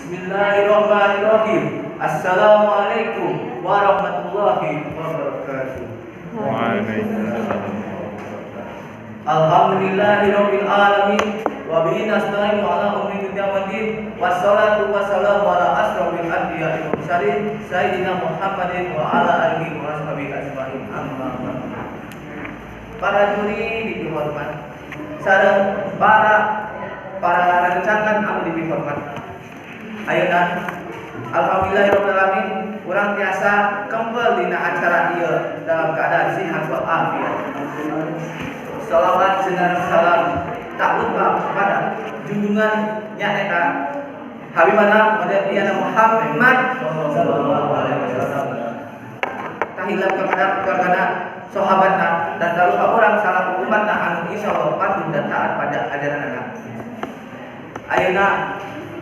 Bismillahirrahmanirrahim. Assalamualaikum warahmatullahi wabarakatuh. Waalaikumsalam. Alhamdulillahirabbil alamin wa bihi nasta'inu ala umuri dunya waddin wassalatu wassalamu ala asrofil anbiya'i wal mursalin sayyidina Muhammadin wa ala alihi wa ashabihi ajmain. Amma ba'd. Para juri dihormat, sareng para para rencangan anu dihormat. Ayeuna alhamdulillahirabbil alamin urang tiasa kembali dina acara ieu dalam keadaan sehat wal afiat. Salawat dan salam tak lupa kepada junjungan nyaeta Habibana Nabi Muhammad sallallahu alaihi wasallam. Tak hilap kepada keluargana, sahabatna, dan tak lupa orang salah umatna anu insyaallah patuh dan taat pada ajaranna. Ayeuna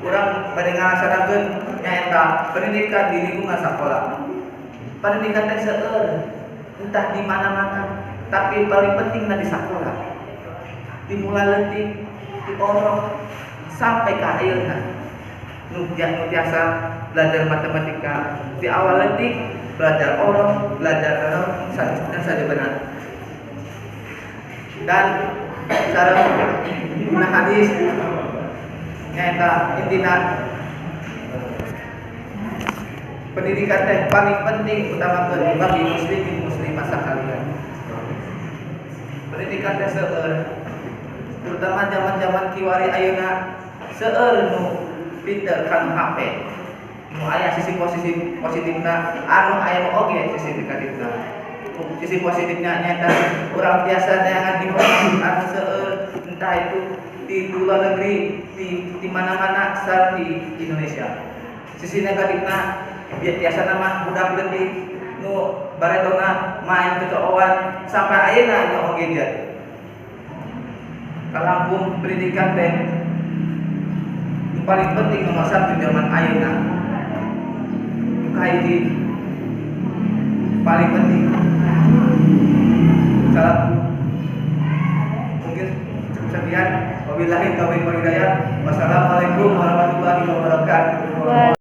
urang bade ngalaksanakeun nyaeta pendidikan di lingkungan sekolah. Pendidikan teh seueur, entah di mana-mana, tapi paling penting di sekolah. Dimulai leutik, diorok sampai ka ayeuna. Nu tiasa belajar matematika di awal leutik, belajar orok, belajar dan saja benar. Dan sareng dina hadis nyaeta intina pendidikan teh paling penting utamakeun bagi muslimin muslimah sakalian. Pendidikan teh seueur, terutama zaman-zaman kiwari ayeuna seueur nu pinter kana HP. Nu aya sisi positif positifna, anu aya nu oge sisi negatifna. Sisi positifnya nyaeta urang tiasa neangan informasi anu seueur, entah itu di luar negeri, di mana-mana sareng di Indonesia. Sisi negatifna biasa nama budak leutik nu baretona main cocooan sampai ayeuna nya oge gadget. Kalangkung pendidikan teh nu paling penting nomor satu zaman ayeuna. Nu kahiji paling penting. Salam, mungkin cukup sekian. Wabillahi taufiq wal hidayah. Wassalamualaikum warahmatullahi wabarakatuh.